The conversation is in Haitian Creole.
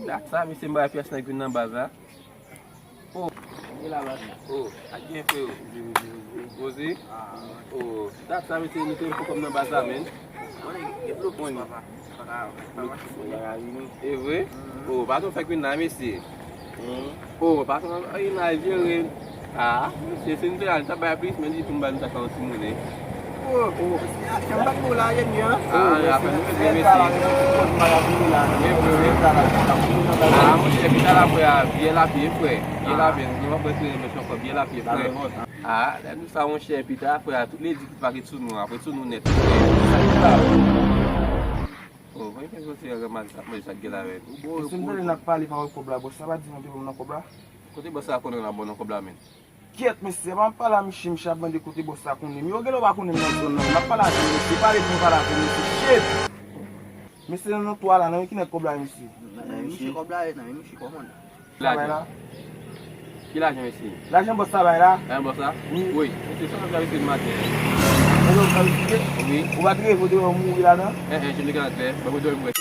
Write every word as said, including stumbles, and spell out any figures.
Dat sa, mesye, m bay pyès nèg vin nan baz la. Oh. Gen la baz la. Oh, ak gen freo. Poze. Oh, dat sa, mesye, nou te poko m nan baz la, men. Mwen gen blokis, papa. Pa ka, pa mache fouye. E vre? Oh, patwon fèk vin la, mesye. Oh, patwon, ay, la jere. Ah, mesye, si nou te la, nou t ap bay plis, men li di pou m ba nou sa ka yon ti monnen. Oh, oh. Jan m bat pou la, jèn jan. Ah, apèn nou mete, mesye. E vre, wi. Ah, monchè, pita la, frè, byen lapye, frè. Byen lapye, nou pa prese, mesye, ankò, byen lapye, frè. Ah, lè nou sa, monchè, pita, frè, tout ledi ki pa ret sou nou, ap ret sou nou nèt, frè. Oh, mwen gen soti ranmase sa, mwen sa k gen la, men. Mesye, m tande n ap pale pawòl kòb la, bòs la pa di nou te ban m nan kòb la? Kote bòs la konnen n ap ba w nan kòb la, men? Kyèt, mesye, pa m pale a misye, misye ap mande kote bòs la konnen m. Yo, genlè w pa konnen m nan zòn nan. M ap pale avè w, mesye, pale pou m pale avè w, mesye. Shit! Mesye, nan nou twa la, nan men ki nèg kòb la, mesye? Nan men misye kòb la ye, nan men misye kòmandan. Ki lajan? Ki lajan, mesye? Lajan bòs la bay la? Lajan bòs la? Wi. Wi. Mesye, sa w ap fè avèk li maten? Mwen, ou pa rive, ou pa t reve w te wè w mouri ladan? Eh, eh, je me garde, ban mwen dòmi, mwen.